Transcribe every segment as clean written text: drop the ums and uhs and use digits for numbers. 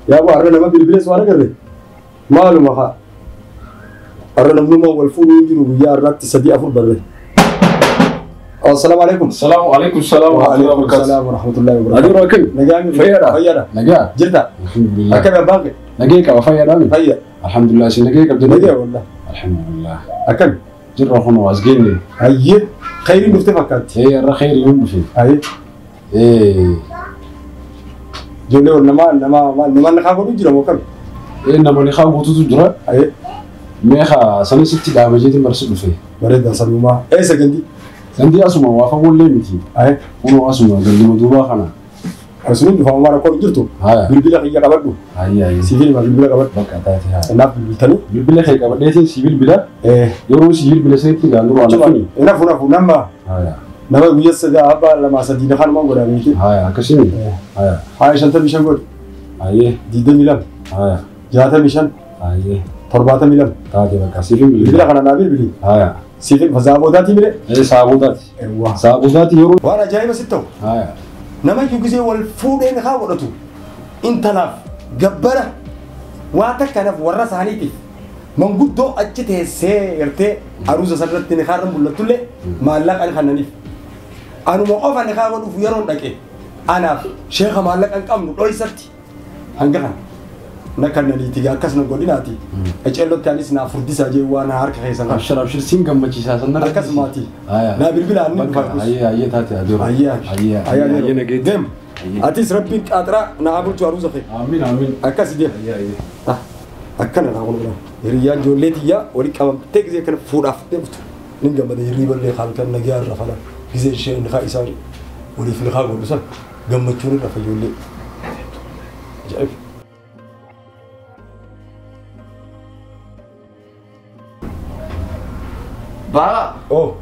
Yaa boo har'a nama bilbilees waan agarre maaluma haa har'a namnummaa wal fuudhuu hin jiru guyyaa har'aatti 3 4 barre. Assalaamu alaikum. Salaamu alaikum salaam wa rahmatullahi wa barakatuh. Salaam wa rahmatullahi wa barakatuh. Aduu akkami? Nagaa Fayyaadha? Fayyaadha. Nagaa? Jirta? Alhamdulillah. Akkami abbaan kee? Nagee qaba fayyaadhaa mi? Fayya. Alhamdulillah isin nagee qabda Nagee wallah. Alhamdulillah. Akkami? Jirra kunoo as geenye. Hayyee khayriin dhuftee fakkaatti. Ee har'a khayrii hin dhufe. Hayyee. Ee Ijoollee wal nama nama nama nakaa godhu jira moo akkami? ee nama ni haa guututu jira. Hayyee. Mee haa sana sitti dhaaba jeetiin barsi dhufe. Bareedaa salumaa. Eessa gandi? Gandi asuma waa fagoollee miti. Hayyee. Kunoo asuma ganduma duubaa kana. Asuun dhufa ammaa rakkoo hin jirtu. Haya. Bilbila kiyya qabadhu. Hayyee hayyee. Siif hima bilbila qabadhu. Bakka taate haa. Kanaaf bilbiltanii. Bilbila kee qabadheetiin si bilbila. Ee. Yeroo si bilbila sanitti gaandura waan hafani. Nafu nafu nama Haya. nama guyyaa sadii abbaa lama sadii nakanumaan godhaa beekee. Haya akkasini. Haya. Haya 55 godhi. Hayyee. 22 Haya. 65 Hayyee. 72 Taate bakka siif hin bilbila bilbila. kana naa bilbili. Haya. Siif hima zaaboodaati mire. Ee saabudaati. Eewwa. Saabudaati yeroo. Waan ajaa'iba sitti ta'u. Haya. Nama iyyuu gisee wal fuudhee nikaa godhatu intalaaf gabbara waa takkanaaf warra isaaniitiif manguddoo achi teessee gartee aruusa sanarratti nikaa irra mul'attullee maallaqa ni kennaniif. Anuma qofa nikaa godhuuf yeroon dhaqe anaaf sheeka maallaqa hin qabnu dhoysatti hanga kana na kennaniiti akkas na godhinaati. Eceellotti anis naa furdisaa jee waan harka keessan kana. Abshir abshir siin gammachiisaa sanarra. Akkasumaati. Haya. Naa bilbila inni Bakka dhufa. hayyee hayyee taate adeero. Hayyee Hayyee hayyee nageetti. Deem. Atis rabbiin qaaxiraa naa bulchu aruusa kee. Amiin amiin. Akkas deem. Hayyee hayyee. Akkana naa kun godhan. Hiriyyaan ijoollee tiyyaa walitti qabamtee gisee kana fuudhaaf deemtu. Nin gammada hirriiballee halkan nagaa irra falan. Gisee ishee nikaa isaan waliif nikaa godhu san gammachuun irra ijoollee. Ajaa'iba. Baba, Oh,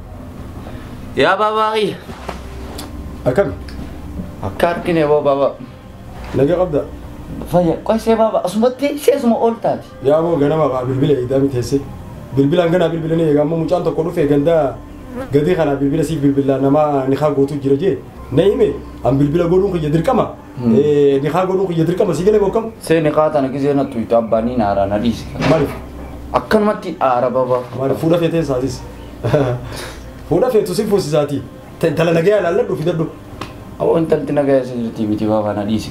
yaa baabaa kiyya. akkami? Akka argine boo baaba. Nagaa qabdaa? Fayya qoysee baaba asumatti seesuma ol taati. Yaa boo ganama baa bilbila eedaa miteesse. Bilbilaan ganaa bilbilanii eegaa ammoo mucaan tokko dhufee gandaa gadii kanaa bilbila siif bilbilaa nama nikaa gootu jira jee na hime an bilbila godhuun kiyya dirqama. Nikaa godhuun kiyya dirqama si galee bokkam? Seeni qaatana gisee na tuytu abbaanii naaraa na dhiise. Maaliif? Akkanumatti aara baaba. Maaliif fuudha feetee isaatis? Fuudha feetu si fuusisaati. Intala nagaya ilaalladhu fidadhu. Awwa intalti nagaa isa jirti miti baaba na dhiise.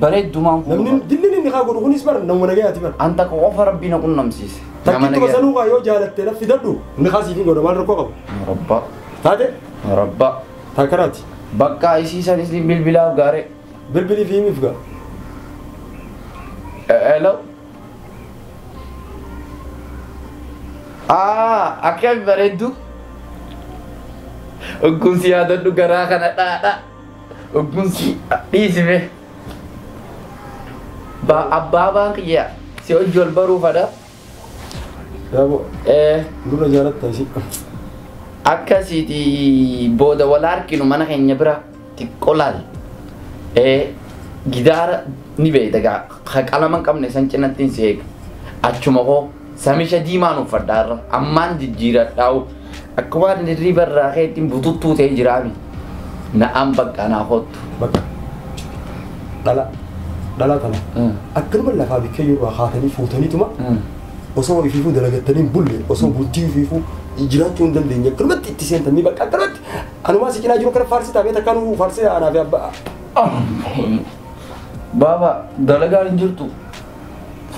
Bareeddumaan Namni fuudha. dilli inni nikaa godhu kunis bara namuma nagayaati bara. Anta qofa rabbii na qunnamsiise. Nama Takkittuma nagaa. sanuu yoo jaalatte na fidadhu nikaa siif hin godha maal rakkoo qabu? Rabba. Taate? Rabba. Takkanaati. Bakka isiisanis bilbilaaf gaaree. Bilbilii fi himiif gaa. Hello. Ah, akkami bareeddu? Ogumsi yaadadhu garaa kana dhaadha. Ogumsi dhiisime. Ba abbaa baan kiyya si hojii wal baruu fadha. Yaa boo Eh, dura jaalatta isii. akkasiiti booda wal harkinu mana keenya bira xiqqoo laal. Eh, gidaara ni beekta gaa ka qalama hin qabne san cinatti hin si eega. Achuma koo samisha diimaan uffadhaa irra ammaan jijjiiradhaa'u akkuma hirriba irraa keetiin bututtuu ta'ee jiraami. Na'aan bakka naa kottu. Bakka. Dhala. Dhala tana. Akkanuma lafaa bikkee yeroo haatanii fuutaniituma osoo ifiifuu dalagattanii hin bulle osoo bultii ifiifuu jiraachuu hin dandeenye akkanumatti itti seentanii bakka akkanumatti anumaa si cinaa jiru kana faarsii taabee takka nuu faarsii anaa fi abbaa. Baaba dalagaan hin jirtu.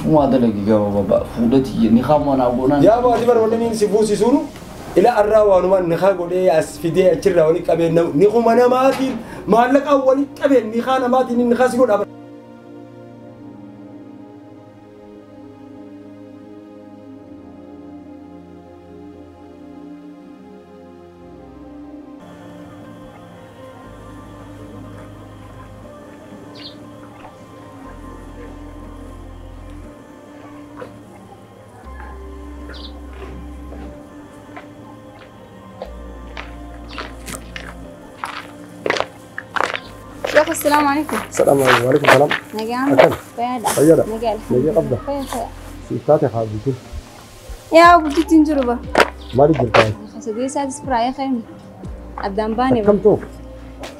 Fumaa dalagi gaba baaba fuudhati ni kaama naa goonaan. Yaa baati bara wanni inni si fuusisuunu ila arraa waanumaan nikaa godhee as fidee achirraa walitti qabee ni kuma namaatiin maallaqaan walitti qabee nikaa namaatiin nikaa si godha. Sheekh assalaamu alaikum. Salaamu alaikum salaam. Nagaan. Akkam? Fayyaadha. Fayyaadha. Nagaa Nagaa qabda? Fayyaa fayyaa. Siif taate haa bultiin. Yaa bultitti hin jiru ba. Maaliif jirta? Sadii isaatis firaayee ka'ime. Addaan baane ba. Akkam ta'u?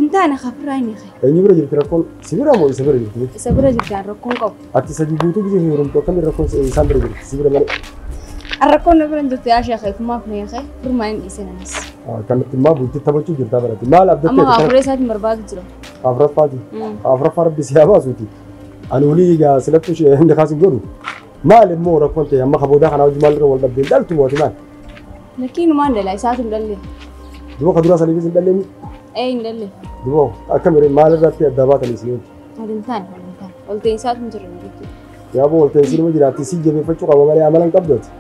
Hin taane kafiraa inni kee. Eenyu bira jirti rakkoon? Si bira moo isa bira jirti? Isa bira jirti an rakkoon qabu. Ati sadii guutuu gisee heerumtu akkamiin rakkoon isaan bira jirti? Si bira malee. An rakkoon na bira hin jirtu yaa sheekha ifumaaf na hiikee firmaa hin dhiisin anis. Kanatti immoo bultii taphachuu jirtaa barate. Maal abdattee? Amma afuree isaatiin barbaadu jira. Afuraffaati. Afuraffaa rabbi si haa baasuuti. Ani olii egaa silattu ishee hin kaasin godhu. Maal immoo rakkoon ta'e amma kaboodaa kanaa hojii maalirra wal dhabdeen dhaltu mooti maal? Lakkiin maan dhala isaatu hin dhalle. Duba ka duraa saniifis hin dhalleemi? Ee hin dhalle. Duba akkam yeroo maal irratti adda baatanii isin hojii? Wal hin taane wal hin taane. Ol ta'e isaatu hin jirre jechuudha. Yaaboo ol ta'e isin jiraatti si jabeeffachuu qaba malee amala hin qabdu ati.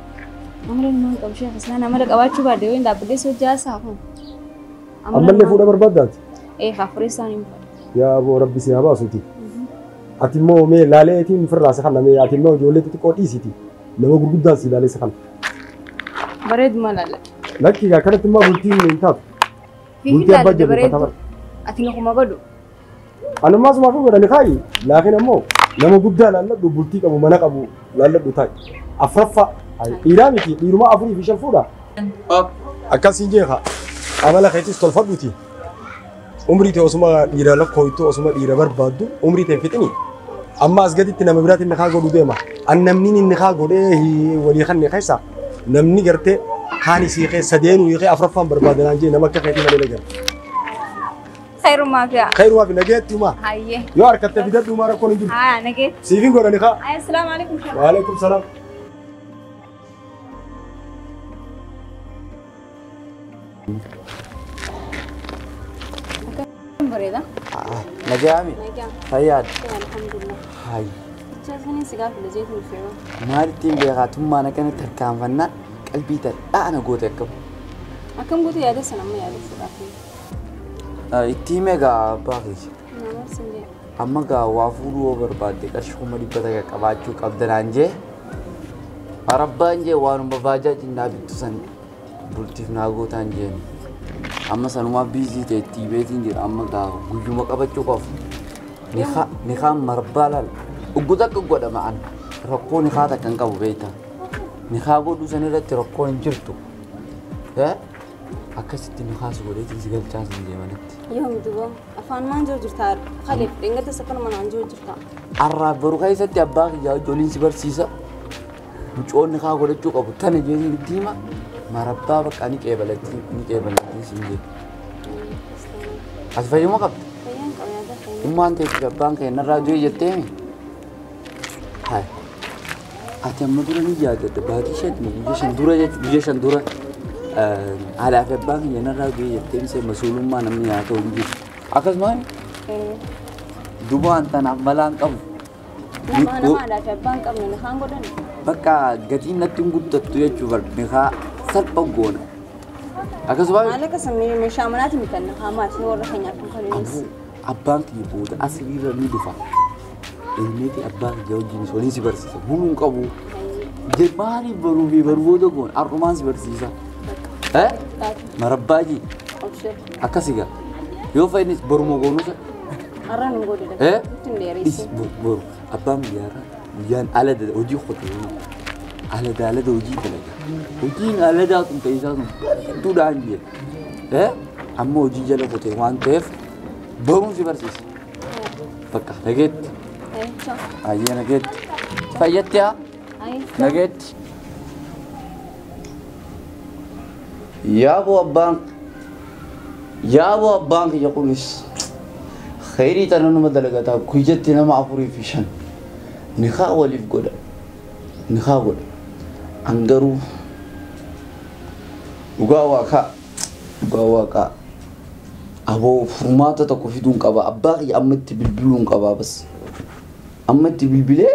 Amala hin qabu sheekh islaan amala qabaachuu baadde yoo hin dhaabbadde hojii haasaa kun. Ammallee fuudha barbaaddaati? Ee afuree isaan hin fadha. Yaaboo rabbi si haa baasuuti. Ati immoo mee laaleetiin firraa si kana mee ati immoo ijoollee xixiqqoo dhiisiti nama gurguddaan si laalee si kana. Bareeduma laala. Lakki egaa kanatti immoo bultiin hin taatu. Bultii abbaa jabeeffata bara. Ati nukuma godhu. Anummaa sumaaf godhani kaayi laakiin ammoo nama guddaa laalladhu bultii qabu mana qabu laalladhu taa'i. Afuraffaa dhiiraa miti dhiirumaa 4 fi 5 fuudha. Akkasiin jeeqa amala keetis tolfadhuuti. Umrii ta'e osuma dhiira lakkooytu osuma dhiira barbaaddu umrii ta'e fixini. Amma as gaditti nama biraatiin nikaa godhu deema. An namni inni nikaa godhee walii kanne keessa namni gartee kaan isii keessa sadeenuu hiikee afuraffaan barbaadanaan jee nama akka keetii malee nagara. Khayrumaa fi Khayrumaa fi nageetti umaa. Hayyee. Yoo harkatte fidadhu umaa rakkoon hin jiru. Haa nageetti. Siifin godha nikaa. Assalaamu alaikum. Waalaikum salaam. Bareeda. Nagaami. Nagaa. Fayyaadha. Alhamdulillah. Hayi. Jecha si gaafa jeetu fe'u. Maalittiin beekaa tummaan akkanatti tarkaanfannaan qalbii dhadhaana goote akkam. Akkam goote yaada sana amma yaada fuudhaaf. Itti hime egaa abbaa keessa. Nama sin jee. Amma gaa waa fuudhuu yoo barbaadde qarshii 100,000 qabaachuu qabda naan jee. Arabbaan jee waanuma baajaa cinnaa bittu san bultiif naa gootaan jeen. Amma sanumaa biizii ta'e itti beetiin jira amma gaa guyyuma qabachuu qofa. Nikaan marbaa laal. Ugguta akka godhama an rakkoo nikaa takka hin qabu beektaa. Nikaa godhuu san irratti rakkoon hin jirtu. Akkasitti nikaas godheetiin si galchaa sin deemanitti. Yoom duba afaan maan jiru jirta khaliif dhingata sakkanuma naan jiru jirta. Arraa boru keessatti abbaa kiyyaa ijoolleen si barsiisa. Mucoon nikaa godhachuu qabu tana jeetiin itti hima. Marabbaa bakka ni qeebalatti ni qeebalatti sin jedhu. As fayyuma qabda? Fayyaan qaba yaada fayyaan. Ummaan ta'e abbaan kee narraa du'e jetteemi? Hai. Ati amma dura ni yaadatta baatii 5 guyyaa 5 dura jechuudha guyyaa 5 dura haadhaa fi abbaan kiyya narraa du'e jetteemi see masuulummaa namni nyaata hin jiru. Akkasumaan duba waan tanaaf malaan qabu. Nama nama haadhaa fi abbaan qabne nikaan godhan. Bakka gatiin natti hin guddattu jechuudha nikaa salpha goona. Akkasumaan Maallaqa san meeshaa manaati bitan nikaa maatii warra keenyaaf kan kennuunis. Abbaan kiyya booda asirra ni dhufa. Ilmeeti abbaa kiyya wajjin waliin si barsiisa. Buluu hin qabu. Maaliif baruu fi baruu booda goona har'umaan si barsiisa. Marabbaa jii. Akkas egaa. Yoo fa'innis boruma goonuusa. Har'aan hin godhu ittiin dheeressi. Boru abbaan guyyaarraa guyyaan ala hojii qote alada alada hojii dalaga. Hojiin aladaa sun ta'e isaa sun bareedduudhaan jee. Amma hojii jala qote waan ta'eef boruun si barsiisa. Bakka nageetti. Ayyee nageetti. Fayyatti haa? Nageetti. Yaaboo abbaan kiyya kunis khayrii tana nama dalagataa guyyatti nama 4 fi 5 nikaa waliif godha. Nikaa godha. An garuu dhugaa waaqaa aboo furmaata tokko fiduun qaba. Abbaa kiyya amma itti bilbiluun qaba bas. Amma itti bilbilee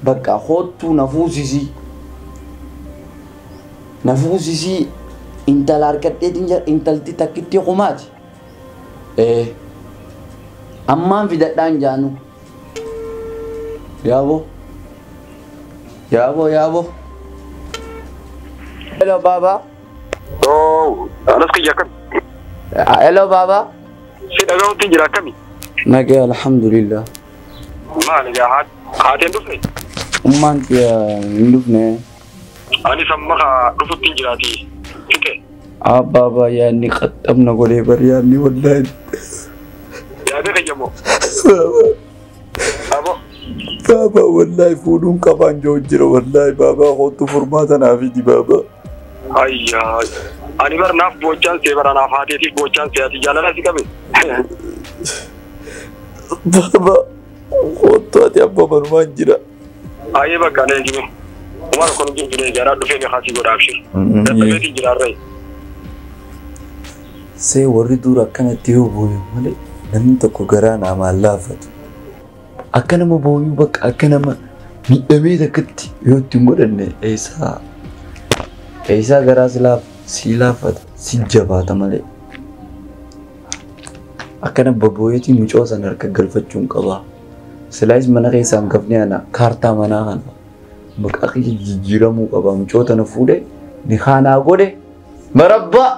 bakka hoottuu na fuusisii. Na fuusisii intala harkadheetiin jira intalti takkitti kumaati. Ammaan fidadhaan jaanu. Yaaboo. Yaaboo yaaboo. Hello baba. Oh, anas kiyya akkami? Hello baba. Si dhaga'uutti jira akkami? Nagee alhamdulillah. Maali gaa haateen dhufne? Ummaan kiyya hin dhufne. Anis amma dhufutti hin jiraati. Fixe. Ababa yaanni qaxxamna godhee bar yaanni wallaahi. Yaada kiyyamoo. Abo. Baaba wallaahi fuudhuun qabaan jiru jira wallaahi baaba kootu furmaata naa fidi baaba. Ayyaa. Ani bar naaf boochaan see bara naaf haateetiif boochaan see ati jaalala si qabe. Baaba kootu ati abba manumaan jira. Ayyee bakka na eegime. Umar kun jiru jara dhufee mi haasii godha abshir. Dadhabeetiin jiraarree. See warri dur akkanatti yoo booyu malee namni tokko garaa namaan laafatu. Akka nama booyuu bakka akka nama miidhamee takkatti yoo itti hin godhanne eessaa garaa si laafata si jabaata malee. Akka nama booyeetiin mucoo sana harka galfachuun qabaa. Silaayis mana keessaa hin gafne ana kaartaa manaa kana maqaa kiyya jijjiiramuu qaba mucoo tana fuudhee ni kaanaa godhe marabbaa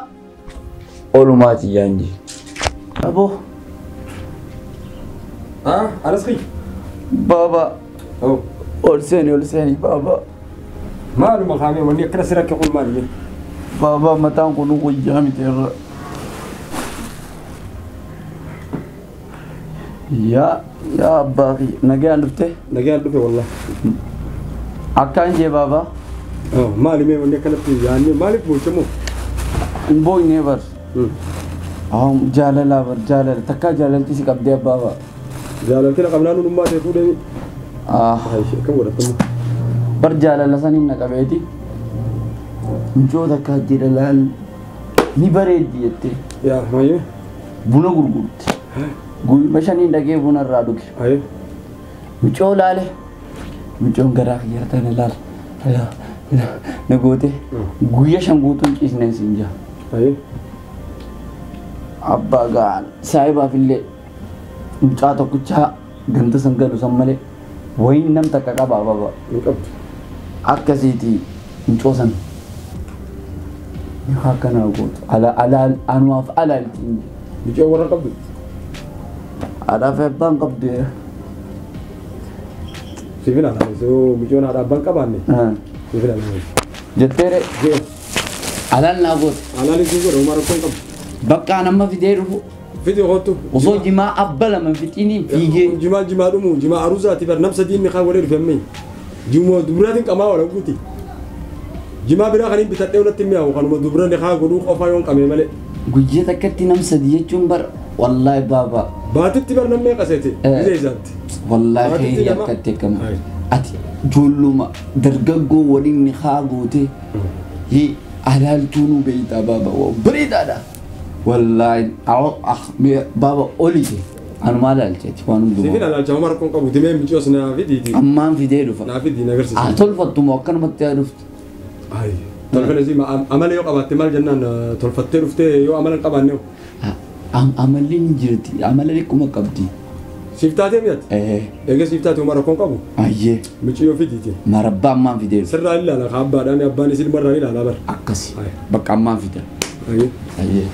olumaati yaanji. Aboo. Ah, Anas kiyya. Baba. Oh. Ol seeni baba. Maaluma kaamee wanni akkana si rakke kun maali? Baba mataan kun guyyaa miti irra. Yaa abbaa kiyya nagaan dhufte? Nagaan dhufe wallahi. Akkaan jee baba. Oh, maali mee wanni akkanatti yaanni maaliif boochamoo? Hin booyne bar. Jaalala bar jaalala takkaa jaalalti si qabdee abbaa ba. Jaalalti na qabnaan hundumaa ta'e fuudhee. Akkam godhatamu? Bar jaalala saniin na qabeeti. Mucoo takkaa jira laal ni bareeddi jettee. Yaa maayee. Buna gurgurti. Guyyuma shaniin dhaqee buna irraa dhuge. Mucoo laale. Mucoon garaa kiyya tana laal. Na goote guyya shan guutuun ciisneen siin jaa. Abbaa gaan saahibaaf illee mucaa tokkichaa ganda san galu san malee wayin nam takka qabaa baba. Hin qabdu. Akkasiiti mucoo san akkanaa gootu alaal anumaaf alaaltiin. Mucoo warra qabdu. Haadhaa fi abbaan qabdu. Siif ilaalaa osoo mucoon haadha abbaan qabaanne. Siif ilaalaa. Jetteere. Alaal naa goote. Alaal isin godha homaa rakkoo hin qabdu. Bakka nama fidee dhufu. Fidee kootu. Osoo jimaa abba lama fixiiniin fiigee. Jimaa jimaa dhumu jimaa aruusaati bar namsa diinni kaan walii dhufe ammee. Jimaa dubraatiin qamaa wala guuti. Jimaa biraa kan hin bitadhee walitti mi'aawu kanuma dubra ni kaa godhuu qofaa yoon qabee malee. Guyyaa takkatti nam sadi jechuun bar wallaahi baaba. Baatitti bar namni qaseete. Biyya isaatti. Wallaahi khayrii akkatti akkam. Ati ijoolluma dargaggoo waliin ni kaa goote. Alaaltuu nu beeytaa baaba bareedaadha. Wallaahi baaba olite anuma alaalcheeti waan hundumaa. Siifin alaalcha homaa rakkoon qabu dimee micoos naa fidiiti. Ammaan fidee dhufa. Naa fidii na agarsiisa. Haa tolfattumoo akkanumatti haa dhuftu. Tolfana si amala yoo qabaatte maal jennaan tolfattee dhuftee yoo amala hin qabaanne hoo. Amalli ni jirti amala dhiqquma qabdi. Siif taatee mi'aati? Egaa siif taate homaa rakkoon qabu? Ayyee. Miciyoo fidiiti. Marabbaa ammaan fidee dhufa. Sirraa ilaala ka abbaadhaan abbaan isin ilmarraa ilaala bara. Akkasi. Bakka ammaan fida. Ayyee. Ayyee.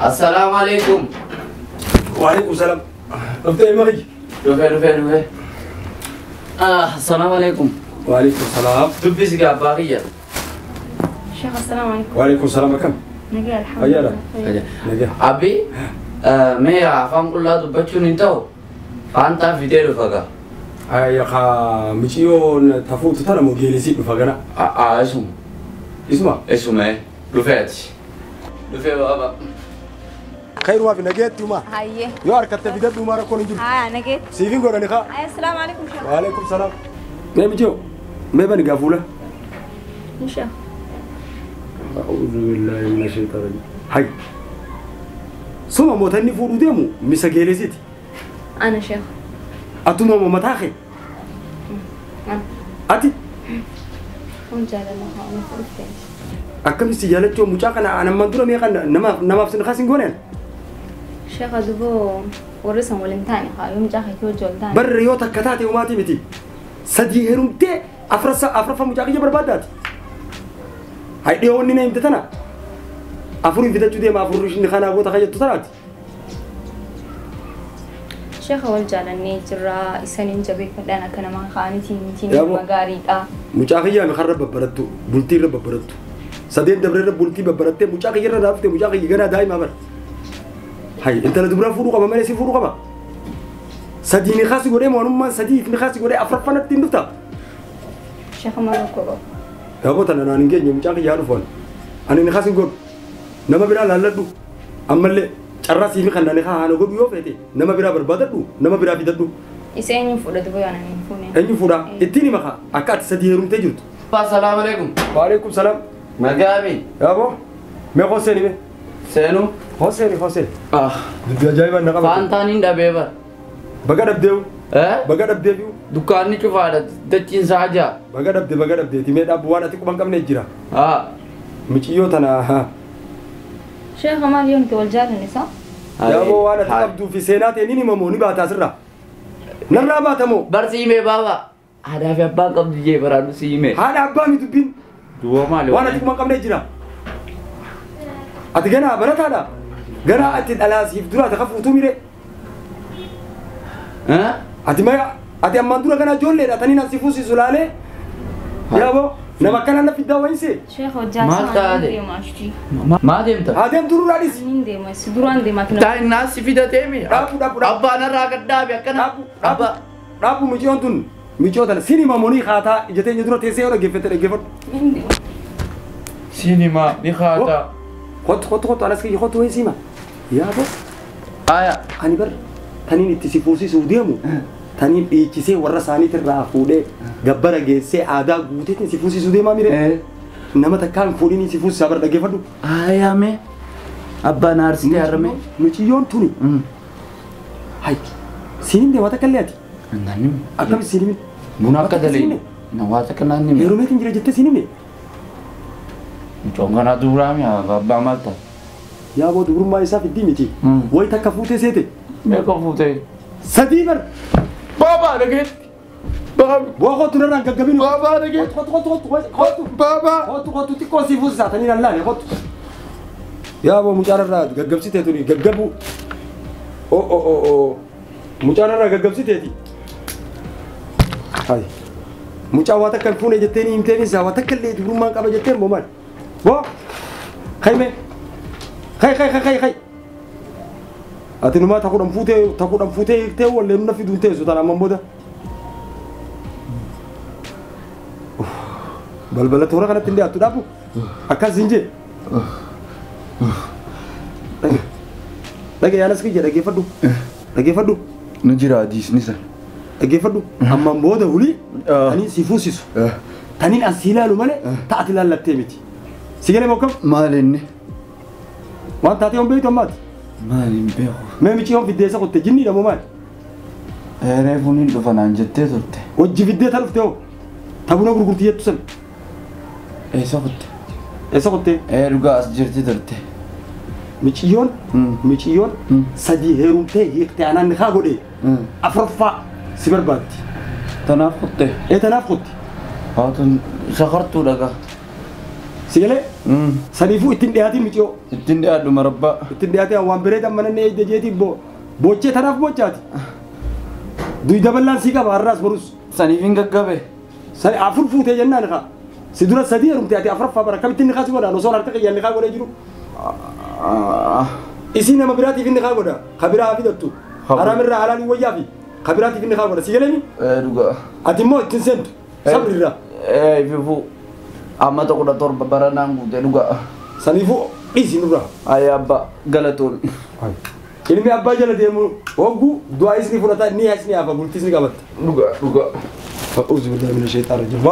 Assalamu alaikum. Waalaikum salam. Dhuftee maqi? Dhufe. Assalamu alaikum. Waalaikum salam. Dubbisi gaa abbaa kiyya. Sheekh assalamu alaikum. Waalaikum salam akkam? Nagaa alhamdulillah. Nagaa. Abbi mee afaan qullaa dubbachuun hin ta'u faantaa fidee dhufa gaa. Ayya kaa miciyyoon tafuutu tana moo geelesii dhufa gana? Isuma. Isuma? Isuma dhufee ati. Dhufee baaba. Khayrumaa fi nageetti umaa. Hayyee. Yoo harkatte fidadhu umaa rakkoon hin jiru. Haa nageetti. Siifin godhani kaa. Assalaamu alaikum sheekh. Waalaikum salaam. Mee miciyoo mee bani gaa fuula. Insha. A'uudhu billaahi mina shaytaani rajiim. Hay. Suma mootanni fuudhuu deemu misa geelesiiti. Ana sheekh. Atuma moo mataa kee? Ati? Kun jaalala haa ona fuudhuu Akkamitti jaalachuu mucaa kana anammaan dura meeqa namaaf sin kaas hin gooneen? Sheekha duboo warri san waliin taane haa yoo mucaa keetii wajji wal taane. Barri yoo takka taate umaatii miti. Sadii heerumtee Afraffaa mucaa kiyya barbaaddaati. Hay dhiyoonni na himte tana. Afurii fidachuu deema afurii ni kanaa goota kayyattu tanaati. Sheekha wal jaalannee jirra isaniin jabeeffadhaan akka namaa kaanitiin mitiin nama gaariidha. Mucaa kiyyaa mi karra babbarattu bultii irra babbarattu. Sadeen dabre irra bultii babbarattee mucaa kiyya irra dhaaftee mucaa kiyya ganaa daa'imaa bara. Hay intala dubaraa fuudhuu qaba malee si fuudhuu qaba. Sadii ni kaasi godhee waanummaan sadii ni kaasi godhee afraffanatti hin dhufta. Sheekha maal rakkoo qaba? Yaaboo tana naan hin geenye mucaa kiyyaa dhufoon. Ani ni kaasi godhu. Nama biraa laalladhu ammallee carraa siifi kan nani haana godhu yoo feete nama biraa barbaadadhu nama biraa fidadhu. Isa eenyu fuudha duba yoo nani hin fuune? Eenyu fuudha? Ittiin hima kaa akka ati sadii heerumtee jirtu. Assalaamu alaikum. Waalaikum salaam. Nagaami. Yaaboo mee hoseeni mee? Seenu. Hoseeni hoseeni. Dubbii ajaa'ibaan na qabate. Faantaan hin dhabee bara. Baga dhabdeewu. Baga dhabdeefiyu. Dukkaanni cufaadha dachiin isaa ajaa. Baga dhabde baga dhabdeeti mee dhaabbu waan ati quban qabne jira. Miciyyoo tana. Sheekha maal yoo nuti wal jaalanne isaa? Yaaboo waan ati qabduu fi seenaa ta'e ni himamoo ni baata asirraa. Narraa baatamoo? Bar si himee baaba. Aadaa fi abbaan qabdu jee baraanu si himee. Haadha abbaa mi dubbiin. Duwwaa maali? Waan ati quban qabne jira. Ati ganaa barataadha. Ganaa ati dhalaa siif dura ati kafuutuu mire. Ati maya ati ammaan dura ganaa ijoolleedha taniin as si fuusisu laalee. Yaaboo nama akkanaan na fiddaa wayinsee. Sheekha hojjaa deema ashti. Maa deemta? Haa deemtu nurraa dhisi. Niin deema si duraan deema. Taa'in si fidatee mi? Dhaabu dhaabu dhaabu. Abbaan irraa gad dhaabe akkana. Dhaabu dhaabu. Dhaabu mucayyoon tun mucayyoo tana sinima monii haataa ija teenya dura teessee yoo dhaggeeffatte dhaggeeffadhu. Niin deema. Sinima ni haataa. Kottu kottu kottu anas kiyya kottu wayii sima. Yaaboo. Aya. Ani bar taniin itti si fuusisuuf deemu taniin dhiichisee warra isaaniitirraa fuudhee gabbara geessee aadaa guuteetiin si fuusisuu deemaa mire. Nama takkaan fuudhiin si fuusisaa bar dhaggeeffadhu. Aya mee. Abbaan aarsitee harrame. Mucayyoon tuni. Hay. Siin deema takka illee ati. Naan Akkami siin himne? Buna akka dalee. Na waa takka naan hime. Heerumeetiin jira jettee siin himne? Mucoon kanaa dubaraa mi abbaa maal ta'a? Yaaboo dubrummaa isaa fiddii miti. Wayi takka fuutee seete. Meeqa fuutee? Sadii bar. Baabaa dhageetti. Baabaa. Waa kottu narraan gaggabinu. Baabaa dhageetti. Kottu kottu kottu kottu. Baabaa. Kottu kottu xiqqoo sii fuusisaa tanii lallaale kottu. Yaaboo mucaan irraa gaggabsitee tuni gaggabu. O o o o. Mucaan irraa gaggabsiteeti. Hay. Mucaa waa takka hin fuune jettee ni himtee isaa waa takka illee dubrummaan qaba jettee immoo maali? Boo. Kayme. Kay kay kay kay kay. Ati numaa takudhan fuutee hiiktee wallee nuna fiduun teessu tana amman booda. Balbala toora kanatti hin dhiyaattu dhaabu. Akkas hin jee. Dhage yaalas kiyya dhaggeeffadhu. Dhaggeeffadhu. Nu jira hadiisni sana. Dhaggeeffadhu. Amman booda hulii taniin si fuusisu. Taniin as si ilaalu malee ta'ati ilaallattee miti. Si galee mokkam? Maal inni? Waan taatee hon beektu ammaati? Maal hin beeku. Mee miciyyoon fiddeessa qotte jinniidha moo maali? Reefuun hin dhufa naan jettee turte. Hojii fiddee ta dhufte hoo? Ta buna gurgurti jettu san. Eessa qotte? Eessa qotte? Dhugaa as jirti turte. Miciyyoon miciyyoon sadii heerumtee hiiktee anaan ni kaa godhee afuraffaa si barbaaddi. Tanaaf qotte. Tanaaf qotte. Haa tun sakartuu dhagaa. Si galee? Saniifuu ittiin dhiyaatiin miciyoo. Ittiin dhiyaadhu marabbaa. Ittiin dhiyaatee waan biree dammanannee eegde jeetii boochee tanaaf boochaati. Duyda bal'aan sii qaba har'aas borus. Saniif hin gaggabe. Afur fuutee jennaan kaa. Si dura sadii heerumtee ati afuraffaa bara akkamittiin ni kaasi godhaan osoo harka kiyyaan ni kaa godhee jiru. Isii nama biraatiif inni kaa godha. Ka biraa haa fidattu. Haraam irraa halaalii wayyaa fi ka biraatiif inni kaa godha. Si galeemi? Dhugaa. Ati immoo ittiin seentu. Sabrirraa. Ififuu. Amma 17 baranaan guute dhugaa. Saniifuu dhiisi nurraa. Ayyaa abbaa galatoon. Ilmi abbaa jala deemu hogguu du'aa isni fudhata ni isni hafa bultii isni qabatta. Dhugaa dhugaa. A'uuzu billaahi mina shayxaani rajiim.